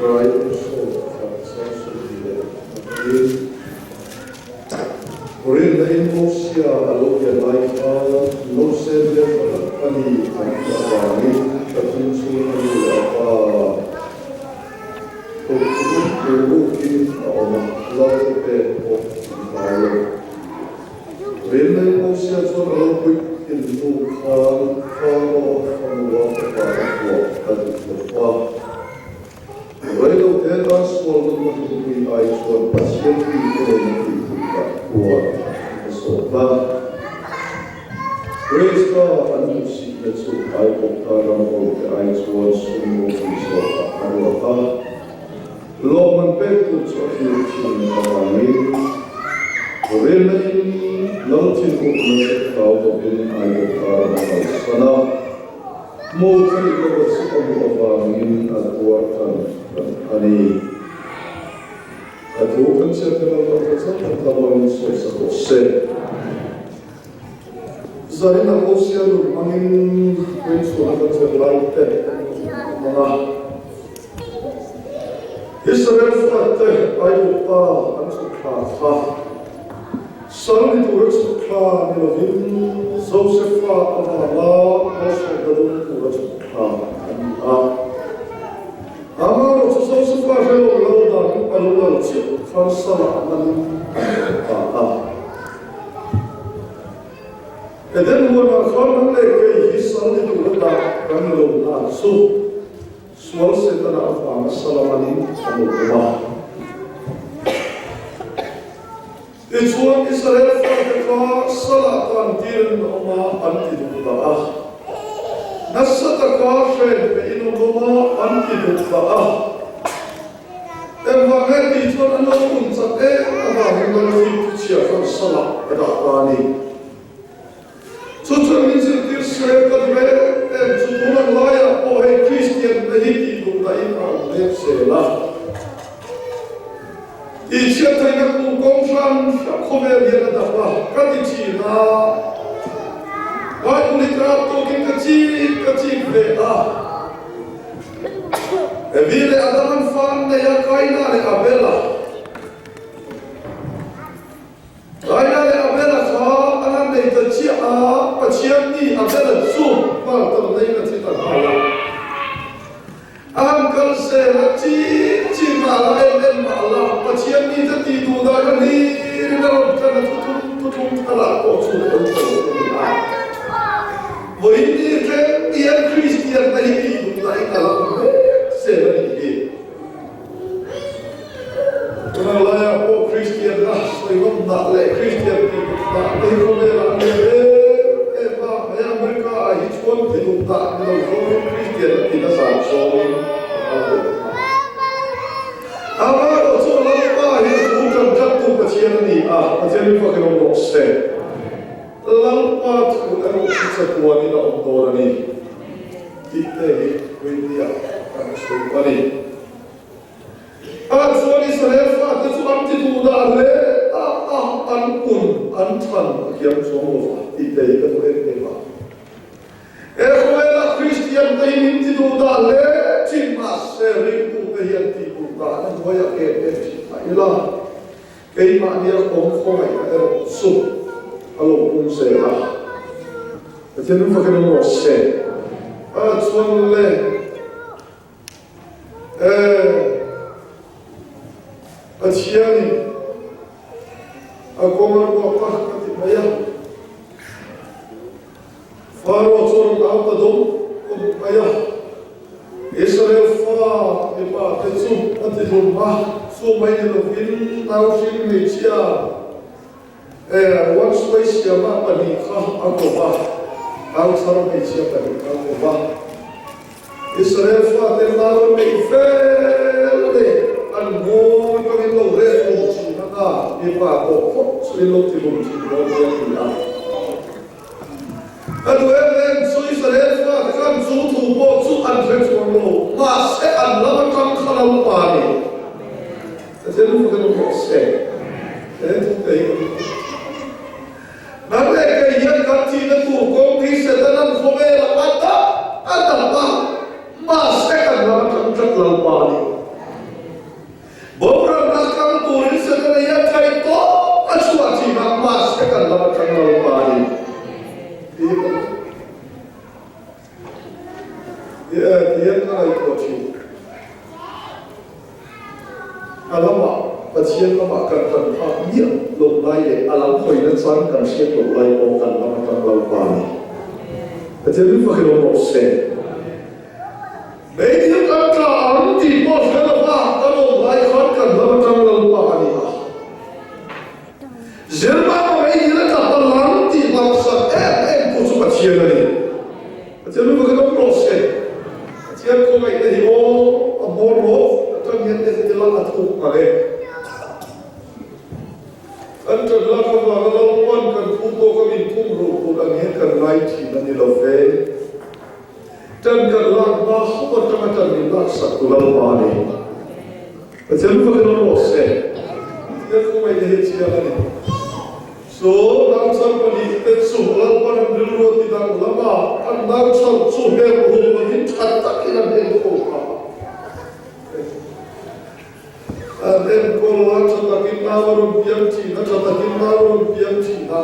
Rai 11 chang 24. Rinna in Mosia a lo pian lai khan Nausen leh pakhat a ni an tih avangin Pathian chu a nu leh a pa rukin a awm a, Lalte pek pawh an hlau lo. Rinna in Mosia chuan a lo puitlin hnu khan Pharaoh a fanua fapa a vuah a duh lo va. Reilo te tan sual nunna hlumpui ai chuan Pathian mi te nena tih duh dah huan a sawt a. Krista an hmuhsihna chu Aigupta ram awmte ai chuan sum ropui zawkah a ruat a. Lawmman pek tur chu a thlir thin avangin rinna in lo thinukna chu hlau lovin Aigupta ram a kalsan a. Hmuh theih loh chu a hmuh avangin a tuar tan kan a ni. A thu kan chhiat te lo kan tha chauh kan ta rualin sawisa rawh se. Zanin a Mosia nun hmangin Queenchhuna kan zir lai te kan hmang a. Israel fate Aigupta an chhuk thla kha. Sal ni tura chhuk thla ni lovin Josefa avanga malsawmna dawng tura chhuk thla an ni a. Amaherawhchu Josefa hre lo lo dang a lo lal chiah khan salah manin an awm ta a. Eden huanah khan nang leh kei hi sal ni tura dah kan ni lo hna chu Sual Setana avanga sala manin an lo awm a. Tichuan, Israel fate kha salah tan tir an awm a, an ti duh dah a. Nasa taka hren peihin an awm a, an ti duh dah a. Engvang nge tih chuan an lo un chak em avangin Lalthim thuchhia khan salah a dah ta a ni. Chu chuan min zirtir se ka duh em em chu tun ang laiah pawh hei Kristian te hi tih duh dahin a awm mek zel a. Tihchhiat theihna kum kawng hran hrang khawvel hian a dap a, ka ti thin a. Bible hi ka rap tawkin ka chik ka chik ve a. Evi leh Adam an fa an nei a, Kaina leh Abel-a. Kaina leh Abel-a kha an han nei ta chiah a, Pathian nih Abel-a chu hmartam neiin a thi ta nghal a. A han kal zel a, chin chin mah la, em em mah la, Pathian mite tih duh dan a hlirin a rawn tlan a, thuthum thuthum thalah pawh chu a lo tho a ni a. Vawiin ni thleng hian Kristianna hi tih duh dahin a lo awm mek zel a nih hi. Tuna laiah pawh Kristianna sawihnawmna leh Kristian tihduhna te hi khawvelah a lian em em a, he America ah hi chuan tihduhna ni lo zawngin Kristianna ti nasa zawngin a kal ve thung a. Amaherawhchu Lalpa hi a thu tan tlattu Pathian a ni a, Pathian in fakin awm rawh se. Lalpa thu erawh chu chatuanin a awm dawn a ni. Tih te hi Rinnia kan sawi a ni. A chuan Israel fate chu an ti duh dah hle a, a an un an than a kiam chuang lo va tih te hi ka duh em em a. He khawvela Kristian te hi min ti duh dah hle thin mahse ringtu te hi an tih duh dah na hnuaiah em em thin mah ila keimahnia awm khawngaihna erawh chu a lo pung zel a. Pathian rum fakin awm rawh se. A chuan le e Pathianin a kawng a ruak a ka ti mai a. Pharaoh chuan rawn au ta dawm dawm mai a. Israel fa mipa te chu a ti hlum a, chu mai ni lovin nauhring hmeichhia Ruang suai siama pahnih kha a kawp a, nauchhar hmeichhia pahnih kha a kawp a. Israel fate nau an neih fel te an ngawi pangin lo reh hlum thin ang a, mipa pawh phawt chu in lo ti hlum thin dawn nia ti a. Ka duh em em chu Israel fate khan chu thu pawh chu an hre chuang lo, mahse an lam atang kha Lalpa ni. Pathian lu fakin awm rawh se. He thu te hi ka duh khawp. Nang leh kei hian kan thihna tur kawng hi Setanan khawvelah a dap a dap a, mahse kan ram atang tlat Lalpa a ni. A lamah, Pathian lamah kan tan phak miah loh lai leh a lam hawi nachang kan hriat loh lai pawh kan lam atang Lalpa a ni. Pathian min fak ilo rawh se. Meidil kan tla ang tih pawh hre lova kan awm lai khan kan lam atang Lalpa a ni a. Zirmama meidil a tla palh ang tih hlauhsak em em tu chu Pathian a ni. Pathian min fak ilo rawh se. Pathian khawngaihna hi aw a hmawr rawh atang hian en ila a thuk nghal e. Kan ṭan lak avanga Lalpan kan phu tawk a min thum ruh tur ang hian kan ngai ṭhin a ni lo ve. Ṭan kan lak hma hauh aṭanga ṭan min laksak tu Lalpa a ni. Pathian min fakin awm rawh se. Pathian khawngaihna hi a chiang a ni. Chu nauchhar pahnihte chu Lalpan an rilru a ti danglam a, an nauchhar chu hel rum lovin ṭha takin an enkawl ta a. An enkawl a, ṭha takin nau a rawn piang ṭhin a, ṭha takin nau a rawn piang ṭhin a.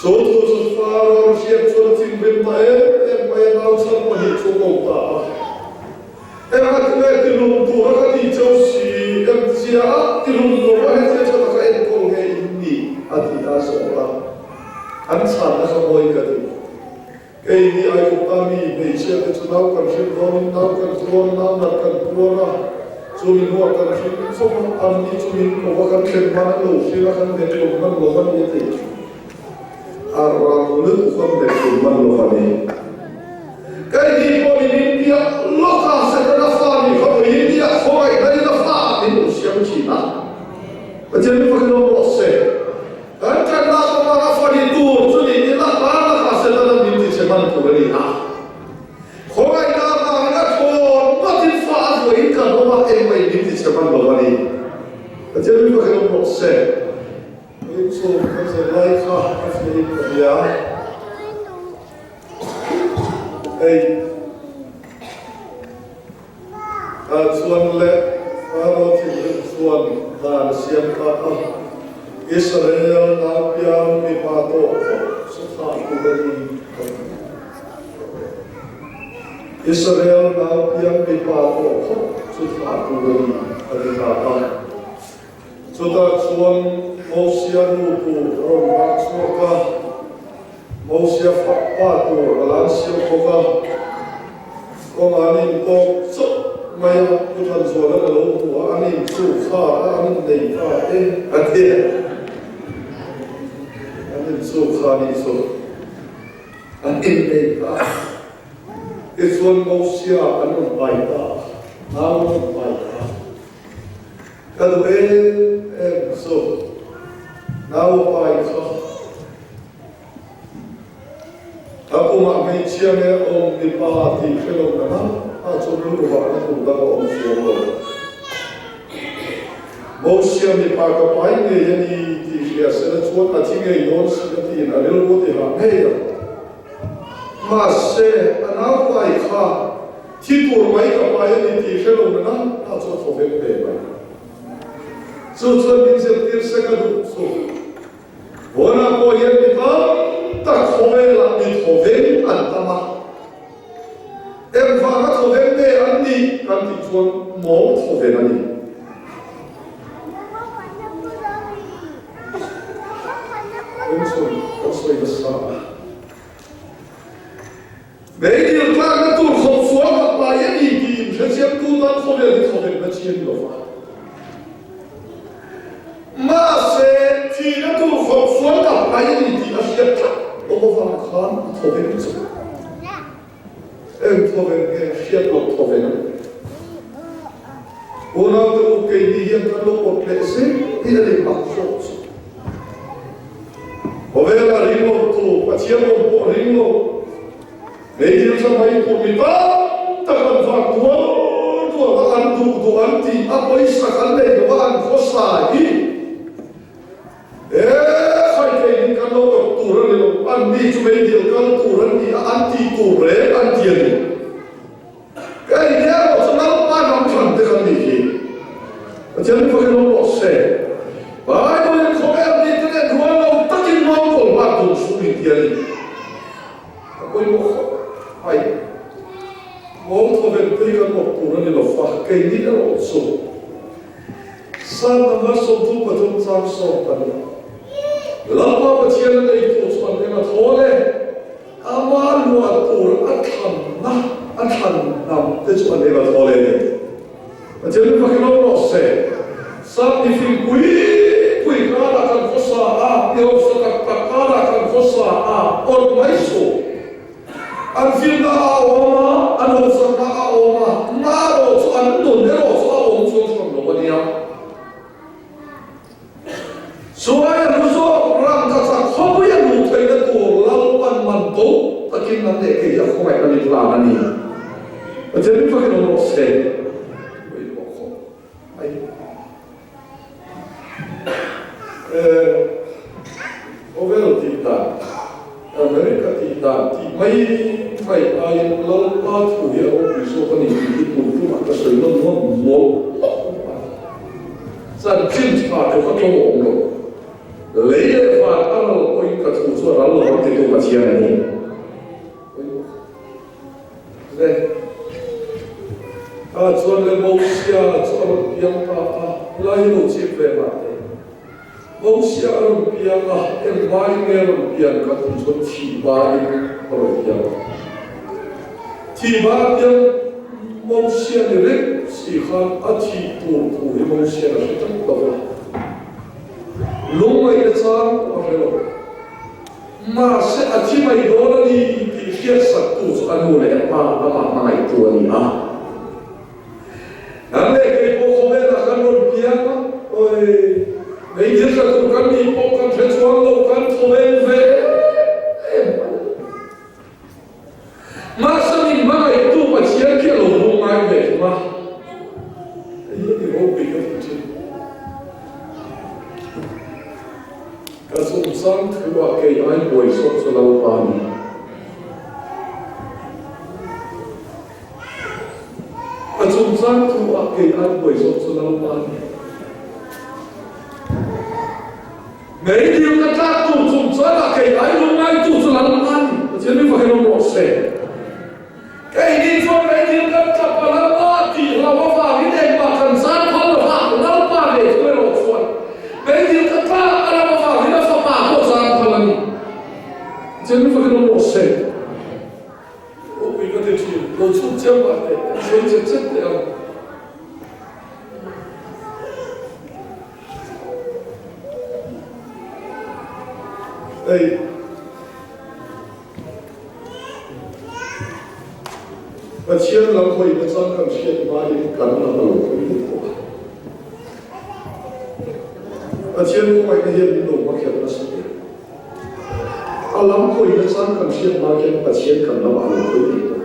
Chu thu chu Faro a hriat chuan a thinrim ta em em mai a, nauchhar pahnih chu a ko ta a. Engah ti nge tilum tura ka tih cheu si em chia a, tilum lo a hetia tha taka enkawl nge in nih? a ti a zawh a. An chhanna kha mawi ka ti. Kei hi Aigupta mi hmeichhia te chu nau kan hrim dawnin nau kan tuar a, nau nat kan tuar a, chumi hnuah kan hrim fawm a, an ni chu min ko va kan thlen hman an lo hrilh a, kan bet hlum hman lo va ni a ti. A rang lutuk kan bet hlum hman lo va ni. Kei hi pawh ni min piah lawk a, Setana fa nih kha ui nia khawngaih daih na fa ah min lo siam thin a. Pathian mi fakin awm rawh se. Kan ṭanna kawngah a fa ni tur chu ni ila hlan lakah Setana min ti chhe hman tur a ni a. Khawngaihna avangin a thawn ngawtin fa a vuahin kan awm a, engmah in min ti chhe hman lo a ni. Pathian mi fakin awm rawh se. Inchhung kan zir lai kha a fiahin ka hria. Hei ah chuan le Faro thinrim chuan dan a siam ta a, Israel naupiang mipa tawh khawp chu thah tur a ni a ti. Israel naupiang mipa tawh khawp chu thah tur a ni a ti ta a. Chutah chuan Mosia nu tur a rawn vak chhuak a, Mosia fak pa tur a lan siam bawk a. Kawng an intawk chawp mai a, Pu Thanzuala'n a lo hmu a, an inchuk kha a, an innei ta e a ti a. An inchuk kha a nih chu, an innei ta a. Tichuan Mosia an rawn pai ta a, nau an rawn pai ta a. Ka duh em em chu naupai kha a pumah hmeichhia nge awm mipa tih hre lo na na a chu rilru vahna tur dang a awm chuang lo. Mosia mipa ka pai ngei a ni tih hria sela chuan a thi ngei dawn si a tiin a rilru ti hah ngei a. Mahse a naupai kha Thi tur mai ka pai a ni tih hre lo na na a chu a thaw vek ve mai. Chu chuan min zirtir se ka duh chu. Vawnah pawh hian mi tam tak khawvelah mi thaw veng an tam a. Engvanga thaw veng nge an nih kan tih chuan mawl thaw veng a ni. Kawngchhun kan sawi nasa a. Meidil tlakna tur khawp sual ka pai a ni tih inhrechiangtu tan khawvel hi khawvenna chi a ni lo va. Mahse, thihna tur khawp sual ka pai a ni tih a hriat tlat awm avang khan a thawven chu eng thawven nge hriat loh thawven a ni. Unaute u, keini hian kan lo awt leh zel hi a ni mak zawk chu. Khawvela ring lo tu, Pathian awm pawh ring lo, meidil tha mai tur mi tam tak an vak dual dual a, an duh duh an tih a, pawisa kan nei lo a, an khawsa hi he khai keiin kan lo awt tur a ni lo, an ni chu meidil kal tur an ni a, an tih tur reng an ti a ni. Kei erawh chu Lalpa hnam thlan te kan nih hi. Pathian mi fakin awm rawh se. Bible in khawvel mite leh rual lo takin mangkawl hman tur chu min ti a ni. A pawimawh khawp mai. Mawng khawvel te hi kan awp tur a ni lo va, keini erawh chu. Psalm number 33 chang 14. Lalpa Pathian a neitu chu an eng a thawl e, ama luah tur a thlanna a thlan hnam te chu an eng a thawl e ni. Pathian min fakin awm rawh se. Psalm ni fing pui pui karah kan khawsa a, mi hausa tak tak karah kan khawsa a, awrh mai suh. An fimna a awm a, an hausakna a awm a, na erawh chu an nun erawh chu a awm chuang hran lo a nia. Chuai a hlu zawk rangkachak khawpui a luh theihna tur Lalpan man to takin an leh kei hi a khawngaihna min hlan a ni. Pathian min fakin awm rawh se. Pawimawh khawp mai. Khawvel tih dan, America tih dan tih mai mai aiin Lalpa thu hi a ropui zawk a ni tih hi tun tumah ka sawi nawn nawn mawlh mawlh a. Chanchin tha chu ka tlo awm lo. Lei leh van a ral pawhin ka thu chu a ral lo ang titu Pathian a ni. Le. Tah chuan le Mosia chu a rawn piang ta a, helai hi lo chip ve mah teh. Mosia a rawn piang a, engmai nge a rawn pian ka tih chuan thih bain a rawn piang a. Thih ba a piang Mosia ni reng si khan a thih tur thu hi Mosia'n a hre tlat lo va. Lungngaihna chang pawh a hre lo. Mahse, a thi mai dawn a ni tih hriatsaktu chu a nu leh a pa amah hmangaihtu a ni a. Nang leh kei pawh khawvelah kan rawn piang a, awi, meidil tla tur kan nih pawh kan hre chuang lo, kan thawveng ve em mai. Mahse min hmangaihtu Pathian khi a lo hmuh ngai ve thung a, hei hi a ni ropui ka tih thin. Ka chungchang thu ah kei ai buai zawk chu Lalpa a ni. Ka chungchang thu ah kei ai buai zawk chu Lalpa a ni. Meidil ka tlak tur chungchang ah kei ai lungngai tu chu Lalpa a ni. Pathian mi fakin awm rawh se. Keini chuan meidil kan tlap a Lalpa tih hlauh avangin engmah kan zan phal lo va, Lalpa nei thu erawh chuan meidil ka tlak a ram avangin a fapa pawh zan phal a ni. Pathian mi fakin awm rawh se. Ropui ka ti thin, lo chhut chiang mah teh, kan sawi chet chet teh ang. Hei. Pathian lam hawina chuan kan hriat hmain kan lam a lo hawi leh tawh a. Pathian khawngaihna hian min lo hmakhiat nasa hle. A lam hawina chuan kan hriat hma hian Pathian kan lamah a lo hawi leh tawh.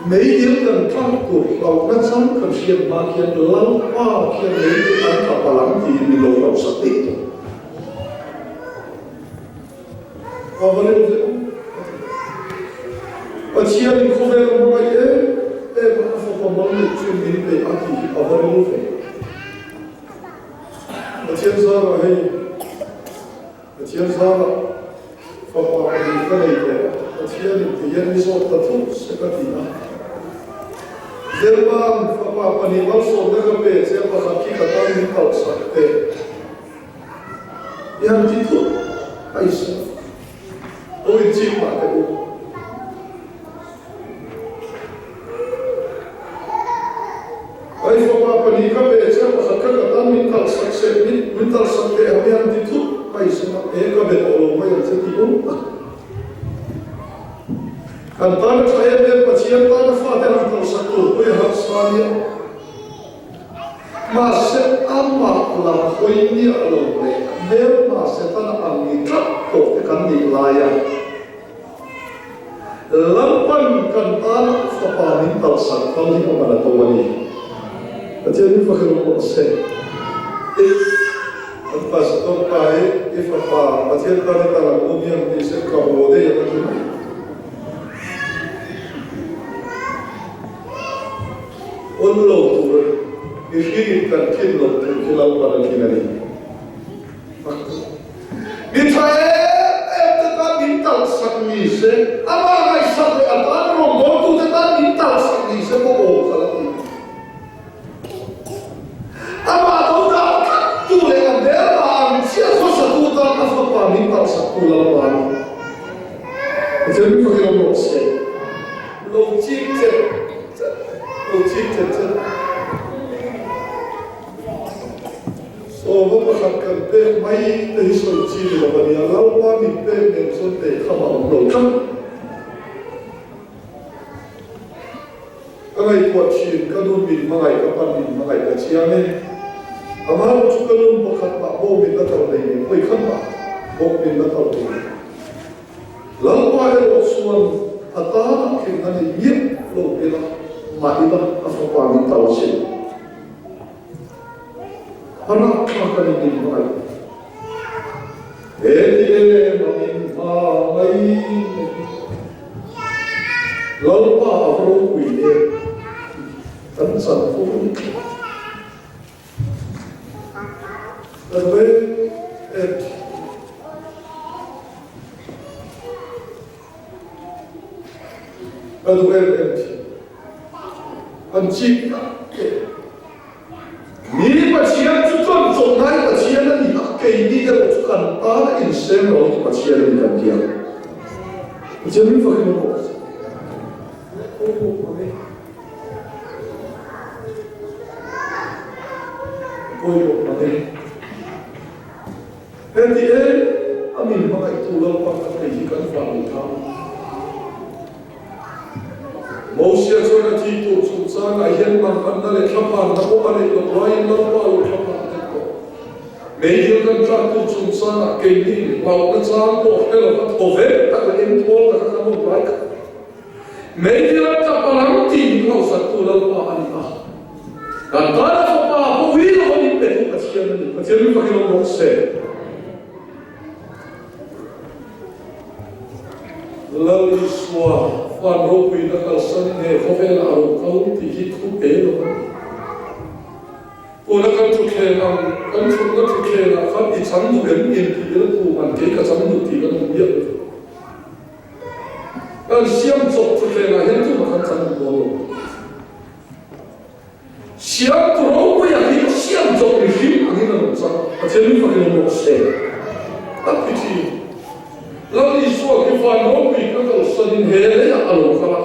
Meidil kan tlak tur hlauhna chuan kan hriat hma khian Lalpa khian meidil kan tla palh ang tiin min lo hlauhsak daih tawh. A va rem ve awm a ti. Pathianin khawvel a hmangaih em em a, a fapa mal neih chu min pe a tih hi a va rem ve. Pathian zarah hei, Pathian zarah fapa pahnih ka nei ve a, Pathianin ti hian mi zawt ta thut se ka ti a. Zirban fapa pahnih malsawmna ka pe che a, pakhat khi ka tan min kalhsak teh. I han ti thut a i sawi. Aw in chik mah teh u. Ai fapa pahnih ka pe che pakhat kha ka tan min kalhsak seh min min kalhsak teh ang i han ti thut a i sawi a, e ka be tawh lo mai ang che ti awm tak. Kan tan a tha em em Pathian tana fate han kalhsak tur pawh i harsa nia. Mahse, amah lam hawi miah lo leh hmelma Setana ang ni tlat tawh te kan nih laia Lalpan kan tana a fapa min kalsan phal hi a man a to a ni. Pathian hi fakir awm rawh se. I an pastor pa hi i fapa Pathian tan i kal ang u miang tih se ka haw daih ang a ti mai. Awn lo tur mihringin kan tlin loh tur khi Lalpan a tlin a ni. Mi tha em em te tan min talhsak ni se, amah ngaihsak leh a tan rawngbawltute tan min talhsak ni se pawh aw kha la ti. Lo chik chet chet. Sawma pakhat kan pek mai te hi sawi chi ni lo a nia, Lalpa min pek nen chuan lehkham a awm lo tlat. Ka ngaihtuah thin, ka nun min hmangaih, ka pan min hmangaih ka chiang e. Amah chu ka nun pakhat mah bawk min la kal nei nen, hawi khat mah bawk min la kal nei nen. Lalpa erawh chuan a tanah khin a nei miah lo ila, mah ila a fapa min tal sin. A rakthlak a ni min hmangaih. He ti em a min hmangaih. Lalpa a va ropui em kan chan fo a ni. Ka duh em em thin. Ka duh em em thin. An chik tak em. Ni Pathian chu chuan chawlhnai Pathian a ni a, keini erawh chu kan tan a insem lo chu Pathian a ni kan ti a. Pathian min fakin a rawh se. Pawimawh mang e. Heti em a min hmangaihtu Lalpa kan nei hi kan van ni thang. Mosia chuan a thi tur chungchangah hian manganna leh thlaphanna pawh a neih loh laiin Lalpa lo thlaphan tek tawh. Meidil kan tlak tur chungchangah keini hlauhna chang pawh hre lova thaw ve tak leh engthawl taka kan awm lai kha Meidil a tap a lam tih min hlauhsattu Lalpa a ni a. Kan tana fapa pawh ui lova min petu Pathian a ni. Pathian min fakin awm rawh se. Lal Isua van ropuina kalsan in he khawvelah a lo kal tih hi thu pe lo a ni. Tuna kan thutthleng ang, kan thutna thutthlengah khan i chang duh em in tih ila tu man kei ka chang duh tih kan awm miah lo. Kan siam chawp thutthlengah hian tumah kan chang duh dawn lo. Siamtu ropuia hi siam chawp mihring angin a rawn chang. Pathian min fakin awm rawh se. A ti thin. Lal Isua khi van ropui ka kalsanin he leiah a lo kal a.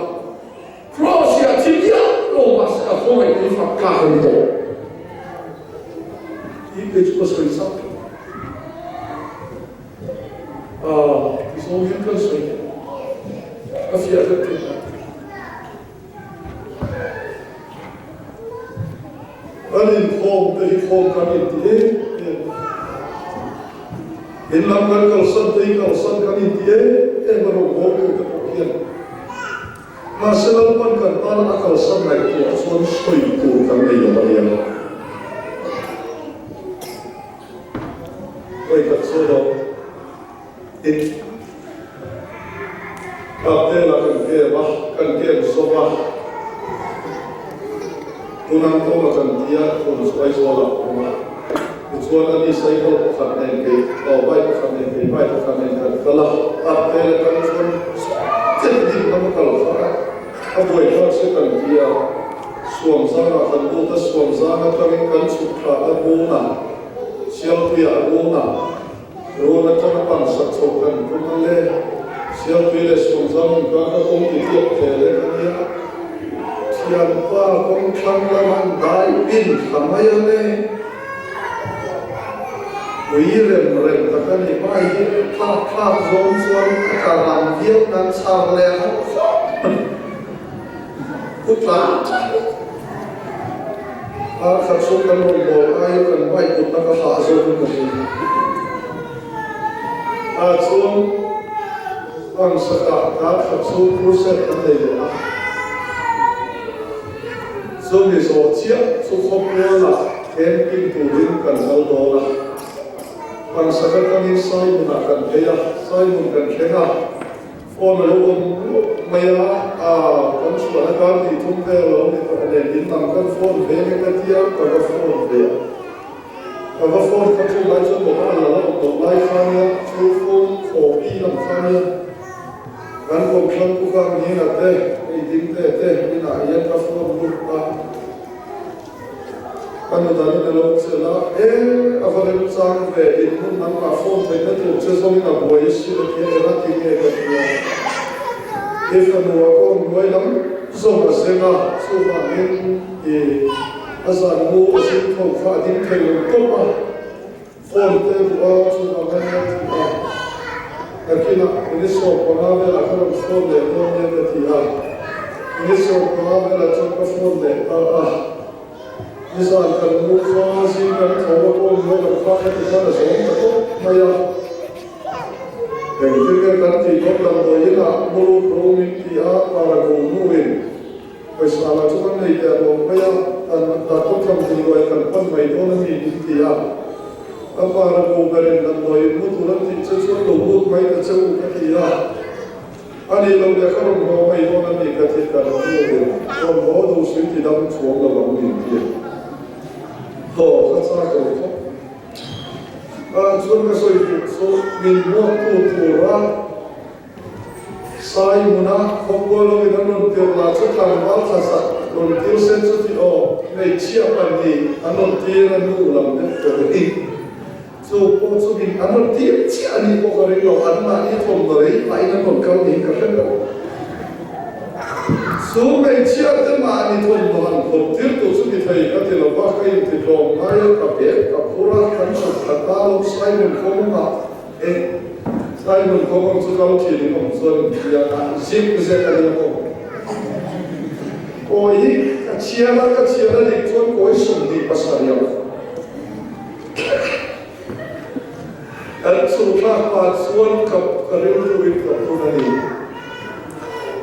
Kraws hi a thi miah lo mahse a khawngaih tui fak tlak a ni tawh. Tih te chu ka sawi chak tawh. Ah, ti zawng hian kan sawi tawh. Ka fiah vek thei lo. Kan inkhawm te hi khawm kan inti em em a, in lam kan kalsan te hi kalsan kan inti em em a rawngbawltu te pawh hian. Mahse Lalpan kan tana a kalsan ngaihtuah chuan sawi tur kan nei lo a nia. Vawi khat chu lo in Kaptela kan kem a, kan kem zawk a, tunang kawnga kan tia phone chu Aizawlah a awm a, tichuan ani cycle pakhat nen kei aw bike pakhat nen kei bike pakhat nen kan kal a, Kaptela kan chuan chet ding lam a kal kha a buai thlak se kan tia, Suamzangah kan lut a, Suamzang atangin kan chhuk thla a Runa, Sialpuiah a Runa. Run atanga pan sak chho kan tum a le. Sialpui leh Sawmzam inkar kha kawng ti tliak hle lek a nia. Thianpa kawng thlang lama an dai pin thla mai a le. Pui rem rem tak a ni. Hmai hi thlak thlak zawng chuan a tla ram viau nan chhar leh hauh hauh. Pu tlan tlat. A khat chu kan rawn bawl ai kan hmai kutna ka hah zawk in ka hria. A chuan Pangsakah ka khat chu crusade kan nei leh a. Chumi zawh chiah chu khawpualah camping turin kan kal dawn a. Pangsak atangin Saimunah kan phei a, Saimun kan thleng a. Phone a lo awm rup mai a, aa kan chhuahna kar tih thum vel a lo ni tawh nen in lam kan phone ve nge ka tia ka va phone ve a. Ka va phone kha chu lai chuan mobile a la awm loh lai kha nia, chu phone copy lam kha nia. Kan kawmthlang pu kha Nina te, hei Dingte te inah hian ka phone lut a. Ka nu danin a lo chelh a, E, a va remchang ve, in hmun nangmah phone theihna tur che zawngin a buai a si a tia, eng a ti nge ka ti a. I fanu a kawng hnuai lam zawng a zeng a, Chuvangin i a zan mu a zing tho kha a ding thei lo tawp a, phone te duh a, chuvang a nia ti a. Nakinah minute 15 velah ka rawn phone leh dawn nia ka ti a, minute 15 velah chuan ka phone leh ta a. Nizan kan mu kha zing kan tho a pawh ni lo kha heti khan a zawm ta tawp mai a. Engtin nge kan tih dawn damdawi inah Muruk ro min ti a, Paragu nuin pawisa lah chu kan nei teh lo mai a, kan Datuk Thamdinluai kan pan mai dawn a mi min ti a. Ka Paragu berin damdawi in mu tur an tih che chuan lo lut mai ta che u ka ti a. A nih loh leh ka rawn haw mai dawn a ni ka ti kan nuin rawn haw duh si ti dam chuang lo ang min ti a. Haw ka chak lo khawp. Ah chuan ka sawi duh chu min hmuaktu tura Saimuna khawpual lo in an rawn tirh lah chu tlangval thla zak rawn tir se chu ti aw hmeichhia pahnih an rawn tir a nu lam deuh tawh hi chu pawh chu min an rawn tir chiah a nih pawh ka ring lo anmahni thawmhnaw lei pahin an rawn kal niin ka hre lo. Chu hmeichhia te mahni thawmhnaw han phawt tir tur chu ni thei ka ti lo va, ka inti tlawm ngai a, ka bag ka phur a, kan chhuk khat ta lo, Simon kawngah e, Simon kawng chu kal thin in awm chuan in ti a, zip zek a nia aw. Kawi hi ka chhiar a, ka chhiar a nih chuan kawi 27 ang. Kan chhungthlak pa chuan ka ka rilru in ka phun a ni.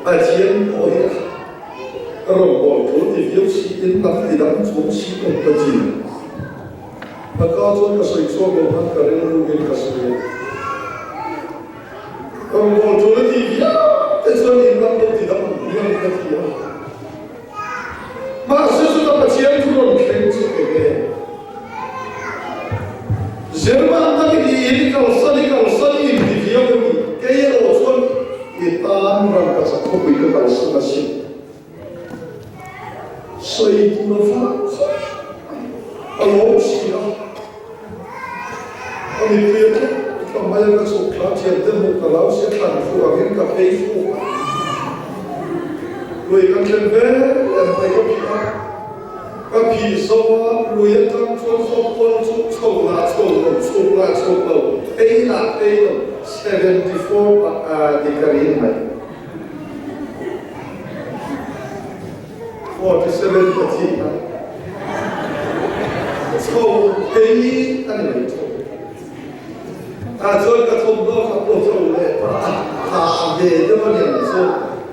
Pathian pawh hi a rawngbâwl thu ti viau si in lam ti dang chung si awm ka ti. Ka ka chuan ka sawi chhuak lo khan ka rilru in ka sawi a. Rawngbâwl thu na ti viau te chuan in lam lo ti dang ang hian ka ti a. Mahse chuta Pathian thu rawn thleng chu eng nge? Zirman takin i in kalsan i kalsan i inti viau a ni. Kei erawh chuan i tan rangkachak khawpui ka kalsan asin. Sawi tur a vang khawp mai. A lawm si a. A mipui a tlawm tlawm mai a, ka chhuk thla thiante hmuh ka lo sia thlan fuh angin ka phei fuh a. Lui kan thlen ve em mai ka phih a, ka phih zo a, lui atang chuan khawpual chu chho lah chho lo, chhuk lah chhuk lo, phei lah phei lo, 74 degree mai. 47 ka thih a, chho phei a ni mai chho. Tah chuan ka thawmhnaw kha pawh chho leh ta a, tha a ve deuh a niang chu.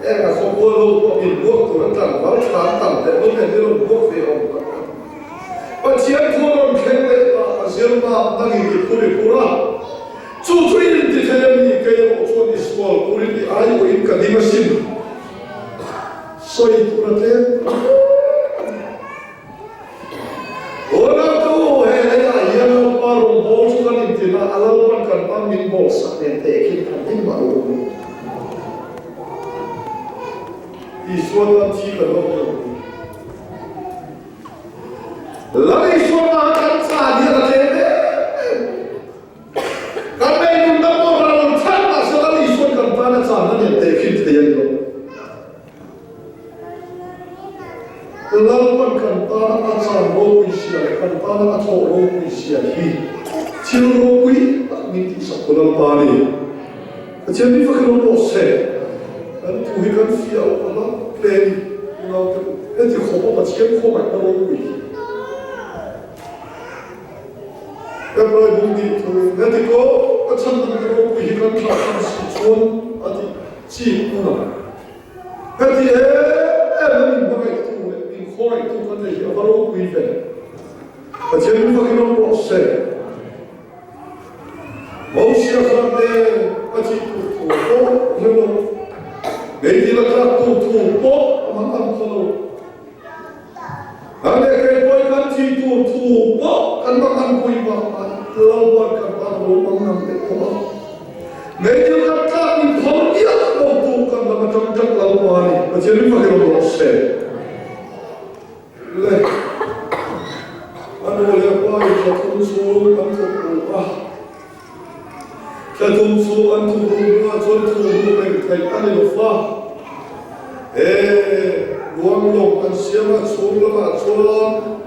Eng a khawpual ho pawh min buak tur an tlangval thlan tam leh lawm em i rawn buak ve awm tak a. Pathian thu a rawn thleng leh ta a, zir mam dangin i phur i phur a. Chu chu i inti thei a ni, kei erawh chuan i sual turin i aiawhin ka ding asin. Sawi tur a tlem ta hle a ni. Unau te u, he leiah hian Lalpa rawngbâwl chu kan intin a, a Lalpan kan tan min bawlsak nen tehkhin kan ding mah lo a ni. Isua tan thi kan awm lo a ni. Lal Isua tan kan chan hian a tlem em em. Kan neinunna pawh ral that mah se Lal Isuan kan tan a chahna nen tehkhin thei a ni lo. Lalpan kan tana a chan ropui sia leh kan tana a thawh ropui sia hi thil ropui tak min tihsak tu Lalpa a ni. Pathian mi fakin awm rawh se. Kan thu hi kan fiah loh a la hle a ni. Unau te u, heti khawpa Pathian khawngaihna ropui hi. Kan Bible nih thuin heti ko ka chhandamna ropui hi kan thlah tham si chuan a ti chik hmun a. Heti em em a min hmangaihtu leh min khawngaihtu kan nei hi a va ropui ve. Pathian min fakin awm rawh se. Mosia khan te a thih tur thu pawh a hre lo. Meidil a tlak tur thu pawh a hmang ang kha lo. Kan leh kei pawhin kan thih tur thu pawh kan hmang ang pui vang a Lalpan kan tan a lo hmang ang teh khawp a. Meidil kan tlak in phal miah lo tu kan lam atang tlat Lalpa a ni. Pathian in fakin awm rawh se. Le a nu leh pa in thla thum chhung an thawk ruk a, thla thum chhung an thawk ruk hnuah chuan thu hmuh reng theih a ni lo fa. He. Luanglawng an siam a, chhung lamah chuan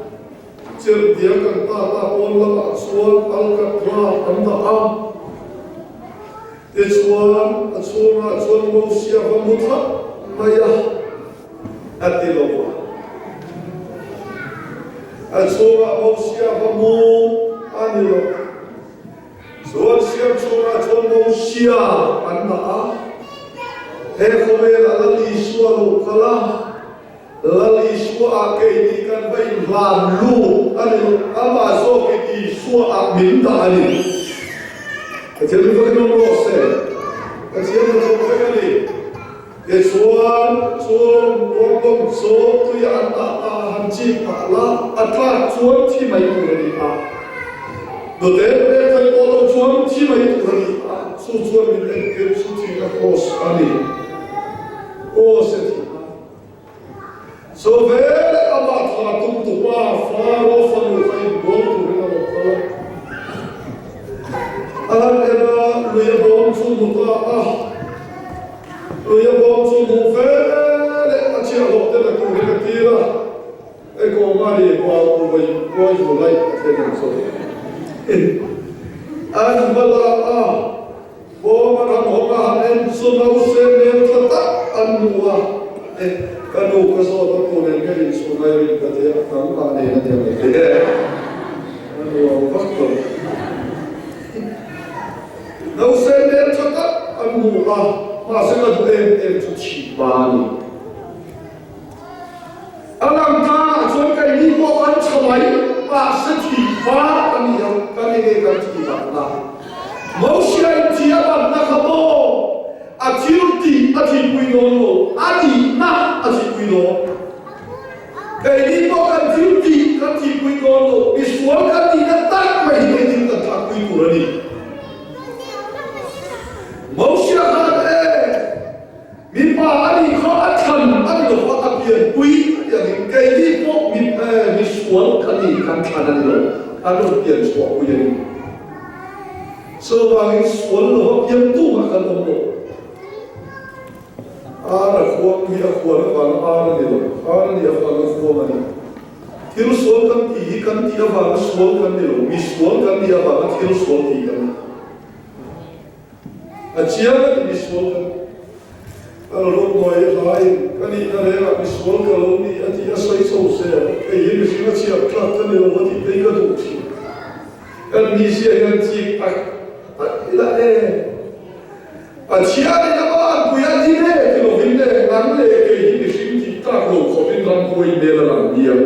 chirhdiak an tat a, pawn lamah chuan alkatra an dah a. Tichuan, a chhungah chuan Mosia va mu thlap mai a, a ti lo va. A chhungah Mosia va mu a ni lo. Chuan siam chhungah chuan Mosia an dah a, he khawvelah Lal Isua lo kal a, Lal Isua ah keini kan va inhlan lut a ni lo, amah zawkin Isua ah min dah a ni. Pathian mi fakin awm rawh se, Pathian hnathawk vek a ni. Tichuan, chuan ruangdawng chu tuia an dah ta a han chik pah la, a tlak chuan thi mai tur a ni a. Nute pek theih tawh loh chuan thi mai tur a ni a, chu chuan min entir chu thihna kraws a ni. Kraws a thihna. Chu veleh amah tha tum tupa Faro fanu kha inbual turin a rawn kal a. A han en a, lui a bawm chu mu ta a. Lui a bawm chu hmuh veleh a chhiahhlawh te la turin a tir a. Ekawmani kual kuai kuai zu laih a thlen ang chu. An va la a. Bawm a ram hawng a han en chu nause hmel tha tak an hmu a, E, ka nu ka zawt a tu nen ka inchhung a rin ka ti a, nangmah nen a nia mai thei e, a nuam vak lo. Nause hmel tha tak an hmu a, mahse ka duh em em chu chhipa a ni. A lang tlangah chuan keini pawh kan tha mai, mahse thih hma ka ni a, kan enge kan thih batna? Mosia in thi a batna kha maw a thil tih a thihpui dawn lo, a nihna a thihpui dawn. Keini pawh kan thil tih kan thihpui dawn lo, misual kan nihna tak mai hi keini kan thlakpui tur a ni. Mosia khan e! Mipa a nih kha a thlan a ni lo va, a pianpui a ti angin keini pawh mi misual ka ni kan thlan a ni lo, an rawn pian chhuahpui a ni. Chuvangin sual lova piantu mah kan awm lo. Ar a khuang hi a khuan avanga ar a ni lo, ar a nih avanga khuang a ni. Thil sual kan tih hi kan tih avanga sual kan ni lo, misual kan nih avanga thil sual tih kan ni. A chiang a ni misual kan ka lo lawm nuai hlaiin ka nihna rengah misual ka lo ni a tih a sawi chho zel. Kei hi mihring a chhiat tlak ka ni lo a tih phei ka duh thin. Kan mizia hian chik tak tak ila e. Pathianin a ban pui a ni le ti lovin le nang leh kei hi mihring tih tlak lo khawpin ramhuai hmel a lang nia.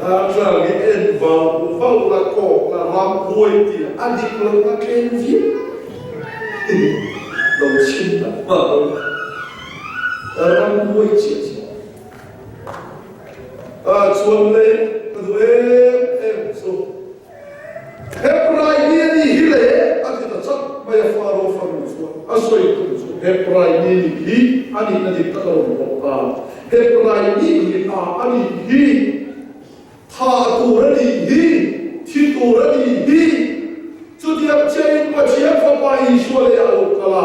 Darthlalang hi en vau vau la kawk la ram huai tih a dik lo na tlem viau lo chhim tak hma ram huai chiah chiah a chuan le ka duh em em chu. Hebrai mi a nih hi le, a ti ta chak mai a, Faro fanu chuan a sawi tum chu Hebrai mi nih hi a nihna dik tak a rawn bawk ta. Hebrai mi mipa a nih hi, thah tur a nih hi, thi tur a nih hi, chutiang chiahin Pathian Fapa Isua leh a lo kal a,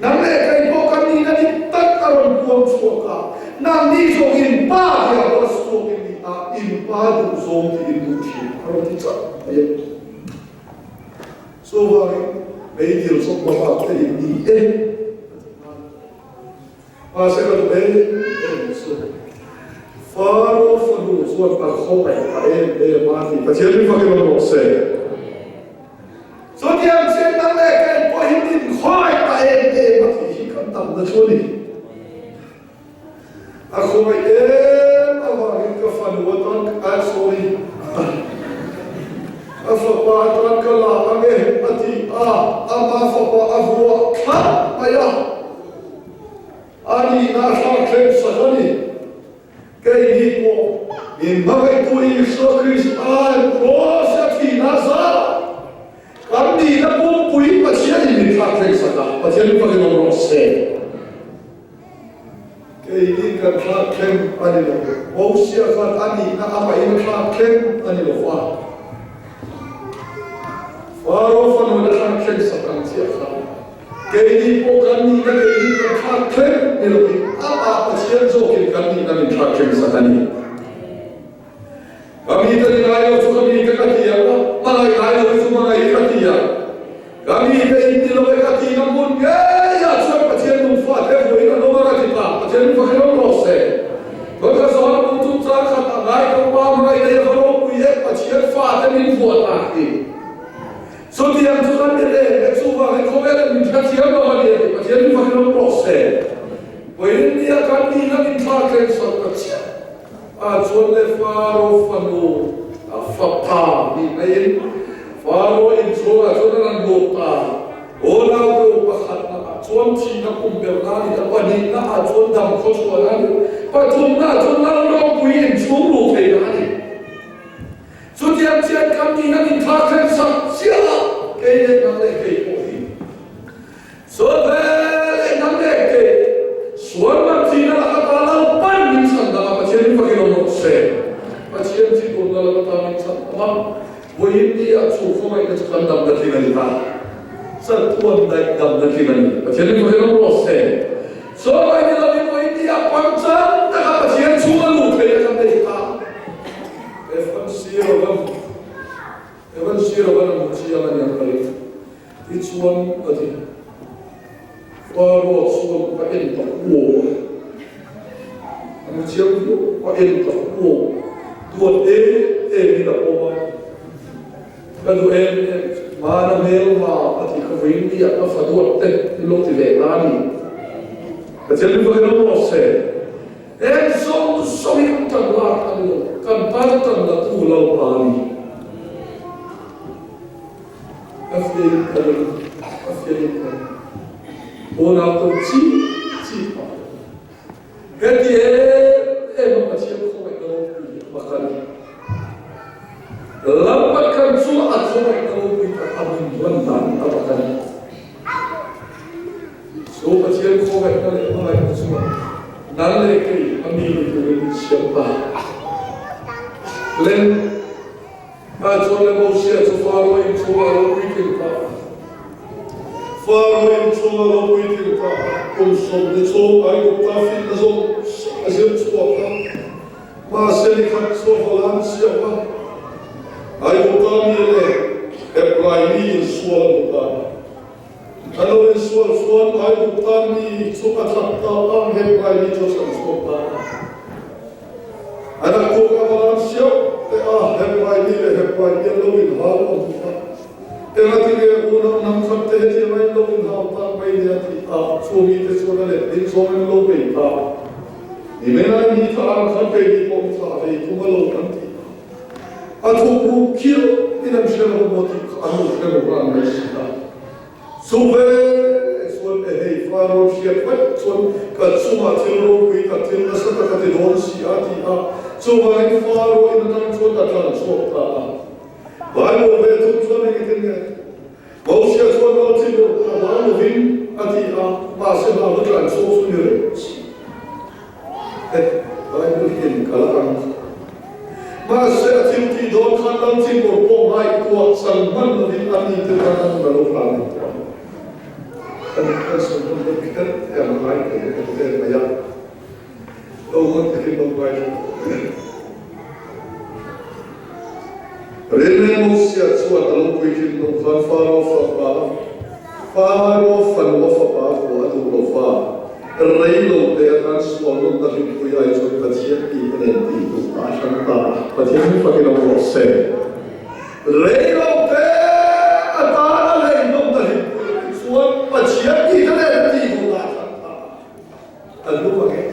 Nang leh kei pawh ka nihna dik tak a rawn puang chhuak a, nangni zawng in pa tia pawh a chhuak in ni a, in pa duh zawng tih in duh thin a rawn ti chak mai a. Chuvangin meidil chawp hmabak te in ni e a ti nghal. Mahse ka duh em em chu Faro fanu chuan a khawngaih ta em em a ti. Pathian min fakin awm rawh se. Chutiang chenna leh kei pawhin min khawngaih ta em em a tih hi kan tamna chu a ni. A khawngaih em avangin ka fanu atan ka sorry ka fapa atan ka la ang e a ti a, ama fapa a vuah thlap mai a, a nihna a thlak thleng sak a ni. Keini pawh min hmangaihtu Isua Krista'n kraws a thihna zat kan nihna pumpui Pathianin min thlak thleng sak a, Pathian min fakin awm rawh se. Keini kan thlak thleng a ni lo. Mosia khan a nihna amahin a thlak thleng a ni lo va. Faro fanu a thlak thleng sak ang chiah khan. Keini pawh kan nihna keini kan thlak thleng ni lovin amah Pathian zawkin kan nihna min thlak thleng sak a ni. Ka mite ni ngai lo chu ka mite ka ti ang a, hmangaih ngai lo hi chu hmangaih ka ti ang. Ka mite in ti lo e ka tihna hmun ngeiah chuan Pathian nungfa te vuain an awm a ka ti ta. Pathian nungfa kher awm rawh se. Kawngka zawn a hmuh tum chang khat a ngai ka pa hmangaih nei a va ropui em Pathian fate min vuah tak hi. Chutiang chu kan ni reng e, chuvangin khawvel in min hrethiam lo a ni a ti. Pathian nungfa kher awm rawh se. Vawiin nia kan nihna min thlak thleng sak ta chiah. Ah chuan le Faro fanu a fapa tih maiin Faro inchhungah chuan a rawn lut ta. Aw naute pakhatna ah chuan thihna kum berna a ni ta, pahnihna ah chuan dam khawchhuahna a ni, pathumna ah chuan lal ropui inchhung luh theihna a ni. Chutiang chian kan nihna min thlak thleng sak chiah a, kei leh nang leh kei pawh hi. Sual ve leh nang leh kei, sual man thihna lak ata Lalpan min chhan dang a, Pathian in fakin awm rawh se. Pathian thi turna lak ata min chhan dang a, vawiin ni ah chu khawngaihna chu kan damna tling a ni ta. Chatuan daih damna tling a ni. Pathian in fakin awm rawh se. Sual mai ni lovin vawiin ni ah pangchang taka Pathian chhunga luh theihna kan nei ta. Evan Sirovan Evan Sirovan a hmu chiang a niang ka ring. Tichuan a ti. Faro chuan a en ta uau a. A hmu chiang viau, a en ta uau. Duat em em in a pawm a. Ka duh em em, hmana hmelma a ti kha vawiin ni ah ka fa duat te in lo ti ve ta a ni. Pathian min fakin awm rawh se. Eng zawng zawng hi kan tan lak a ni lo, kan tan tan la tu Lalpa a ni. A fiahin ka ring, a fiahin ka ring. Unau tawh chi chi phah lo. Heti em em a Pathian khawngaihna ropui hi a mak a ni. Lampat kan chu a khawngaihna ropui tak a min hman dan hi a mak a ni. Chu Pathian khawngaihna leh hmangaihna chuan nang leh kei a mi ni turin min siam ta. Leng. Ah chuan le Mosia chu Faro in chhungah a lo puitling ta a. Faro in chhungah a lo puitling ta a, kum 40 chhung Aigupta finna zawng zawng a zir chhuak a. Mahse ni khat chu a va lan chiah a, Aigupta mi leh Hebrai mi insual a hmu ta a. A lo insual chuan Aigupta mi chu a that ta a, Hebrai mi chu a chhan chhuak ta a. A naktuk a va lan siau teh a, Hebrai mi leh Hebrai mi an lo inhau a hmu a. Engati nge unau hnam khat te hetiang a in lo inhau tak mai nia tih a, chu mite chuan a let ding zawngin an lo bei ta. Nimenai mi tha ang khan keini pawh mi tha ve thung a lo kan ti a. A thuk ruk khiau in an hre lo maw tih kha an lo hre lo ran mai si a. Chu ve chuan e hei Farawn hriat vaih chuan ka chungah thil ropui tak thil nasa tak a ti dawn si a ti a, chuvangin Faraw in atang chuan a tlan chhuak ta a. Bible ve thung chuan engtin nge Mosia chuan lal thinur a hlau lovin a ti a, mahse hlau na tlan chhuak chu ni reng si. Bible hian kal ang. Mahse a thil tih dawn khan lal thinur pawh ngaihtuah chang hman lovin a mite tan a nun a lo hlan leh tawh a ni. Kan kan sawi hman dawn kher te ang ngai thei te kan vel mai a. Lo hawn takin lo ngaithla tawh teh. Rinleng Mosia chuan a lo puitlin hnu khan Faro fapa, Faro fanu a fapa kua a duh lo va, rei lo te atan sual nawmna hlimpui ai chuan Pathian tih a nen tih duh a hran ta a, Pathian hi fakin awm rawh se. Rei lo te atan a lei nawmna hlimpui ai chuan Pathian tih a nen tih duh a hran ta a, a lu a ngei.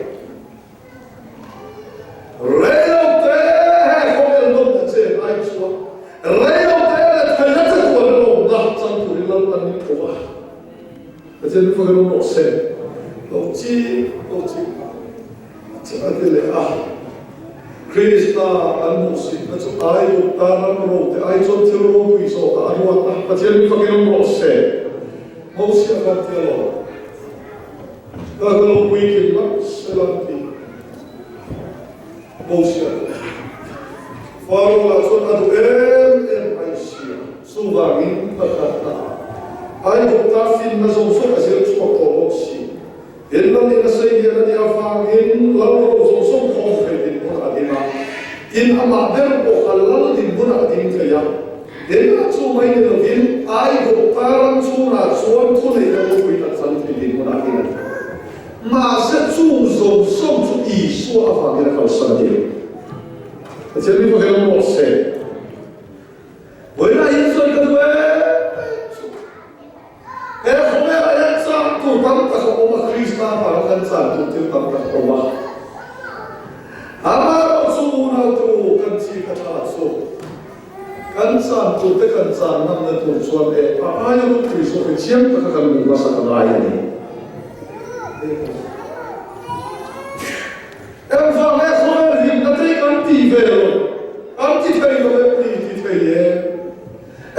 Reilote he khawvel nawmna chen ai chuan reilote leh theihna che tuan a lawmna chang turin Lalpan min ko a. Pathian min fakin awm rawh se. Lo ching, lo ching a ti leh a. Krista an hmuhsitna chu Aigupta ram rote ai chuan thil ropui zawkah a ruat a. Pathian min fakin awm rawh se. Mosia khan ti alawm. Ka ka lo puitling hlauh sela ti Mosia chu Faro lah chuan a duh em em mai sia. Chuvangin pakhatna ah. Aigupta finna zawng zawng a zir chhuak tawh bawk si. Tin, Lalin a sawi lian a nih avangin Lal ro zawng zawng khawm thei dinhmun a ding a, tin, amah ber pawh kha Lal dinhmunah a ding thei a. Tin, a chu mai ni lovin Aigupta ram chhungah chuan thuneihna ropui tak chan thei dinhmunah a ding a ni. Mahse, chung zawng zawng chu Isua avangin a kalsan a ni. Pathian mi pakhat awm rawh se. Vawiinah hian sawi ka duh em em chu. He khawvelah hian chang tur tam tak a awm a, Krista avanga kan chan tur thil tam tak a awm a. Amaherawh chu unautu kan chi ka tha chu kan chan tur te kan chan ngamna tur chuan e a aia ropui zawk hi chiang taka kan hmuh hmasak a ngai a ni. Engvang he khawvel hlimna te hi kan ti ve lo, kan ti thei lo em ni ti thei em?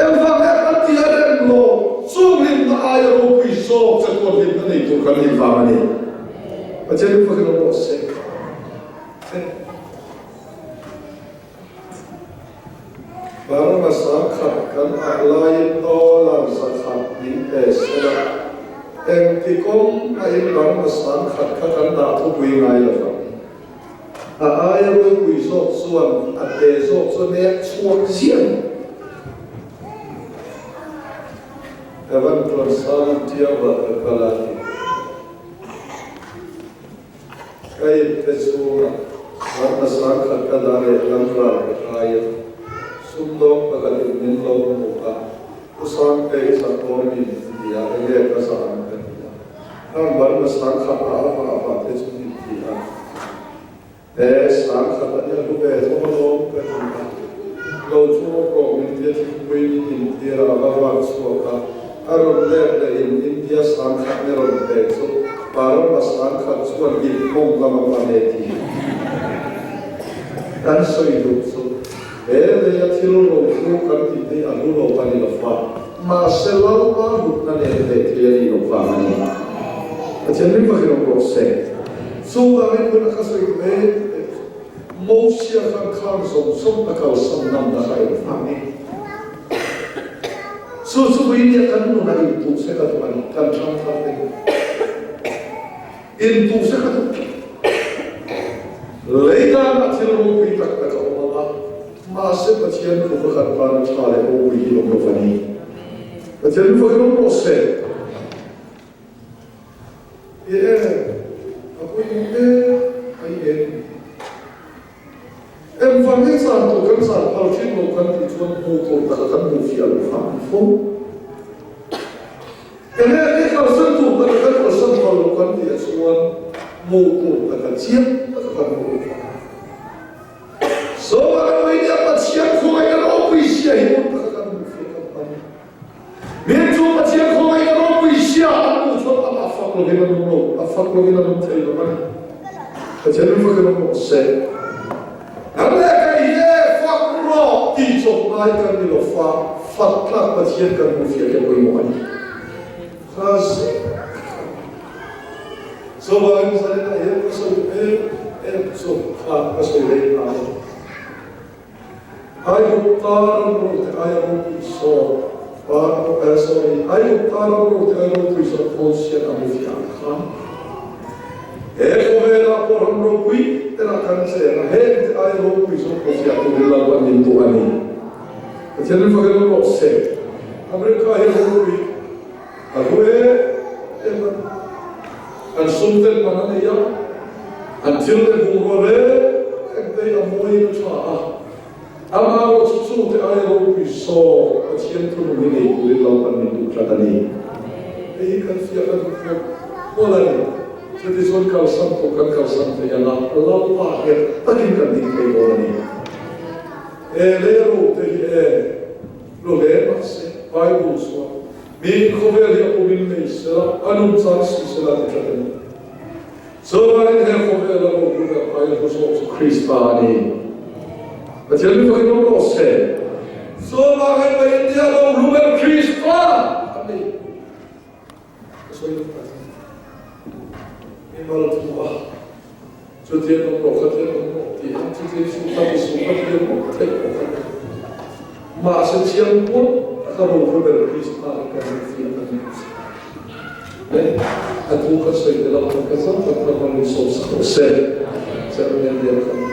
Engvang he kan ti a rem lo, chung hlimna aia ropui zawk che tuan hlimna nei tur kan nih vang a ni. Pathian in fakin awm rawh se. Burma sangkhat kan ah laiin dollar zakhat min pe sela, engti kawng a in Burma sangkhat kha kan dah thupui ngai lo vang. A aia ropui zawk chuan a te zawk chu nek chhuak ziah a ni. Evan chuan Sang Tiawa ka kal a ti. Ka ipte chhungah Burma sangkhat ka dah leh lam ral ka kai a, sumdawng pakhatin min lo hmu a, Pu Sangte i zah dawn mi min ti a, enge ka zah ang ka ti a, khang Burma sangkhat a a vah vah te chu min ti a, e sangkhat a nia hlu ve tho alawm ka ti a, lo chu rawh min ti a, thingpui min intir a, a va vak chhuak a. A rawn let leh in India sangkhat ni rawn pek chu Parama sangkhat chuan ip mawng lam a pan e ti kan sawi duh chu he leia thil rohlu kan tih te hi a hlu lo a ni lo va, mahse Lalpa hlutna nen leh thei a nih loh vang a ni. Pathian min vakin awm rawh se. Chuvangin hmun a ka sawi duh em em chu Mosia khan khang zawng zawng a kalsan namna kha engvang nge? Chu chu India kan nun a intuh se ka duh a ni, kan thlang thar te hi intuh se ka duh. Lei danah thil ropui tak tak a awm ang a, mahse Pathian thu ka kan tan a tha leh ropui hi awm lo va ni. Pathian mi fakin awm rawh se. I e, a pawimawh em mai em. Engvang hi chan tur kan chan phal thin lo kan tih chuan hmuh tur taka kan hmuh fiah loh vang a ni fo. Enge hi kalsan tur taka kan kalsan phal loh kan tih ah chuan hmuh tur taka chiang taka kan hmuh loh vang a ni. Sawma kan India Pathian khawngaih a ropui sia hi hmun taka kan hmuh fiah kan hman. Min chu Pathian khawngaih a ropui sia an hmuh chuan amah fak lovin an awm lo, a fak lovin an awm thei lo a ni. Pathian min fakin awm rawh se. Kan leh kei hi e fak rawh tih chawp ngai kan ni lo fa, fak tlak Pathian kan hmuh fiah hi a pawimawh a ni. Kha zing Chuvangin zaninah hian ka sawi em em chu kha ka sawi rei nghal a. Aigupta ram rote aia ropui zawk Pharaoh sorry Aigupta ram rote aia ropui zawk Mosian a hmu fiah ang khan he khawvelah pawh ram ropui tena kan cheng a, heng te aia ropui zawk hmu fiah turin Lalpan min duh a ni. Pathian min fakin awm rawh se. America hi ropui a hlu em em a ni. An sum ten man a nei a, an thil leh bungrua reng reng te hi a mawiin a tha a. Amaherawh chu chungte aia ropui zawk Pathian thunun hi nei turin Lalpan min duh tlat a ni. Hei hi kan fiah ka duh fawk mawlh a ni. Chutichuan kalsan pawh kan kalsan thei ang a, Lalpa nghet takin kan ding thei dawn a ni. He lei ro te hi e lo hle mahse Bible chuan Mi khawvel hi a pumin nei sela, a nun chang si sela ti tlat a ni. Chuvangin he khawvela ropui ber aia hlu zawk chu Krista a ni. Pathian mi fakin awm rawh se. Chuvangin mei India lo hlu ber Krista a ni. Ka sawi lo ta che. Mi mal thu a, chutiang awm rawh, khatiang awm rawh tih ang chutiang su kha ti su kha ti ang awm theih pawh kha ni. Mahse chiang kual tak. Kha rohlu ber Krista hi kan infiah a ni. Le, a thu ka sawi te lam ka zau tak tak rawn insawm sak rawh se. Chairman Liankhama.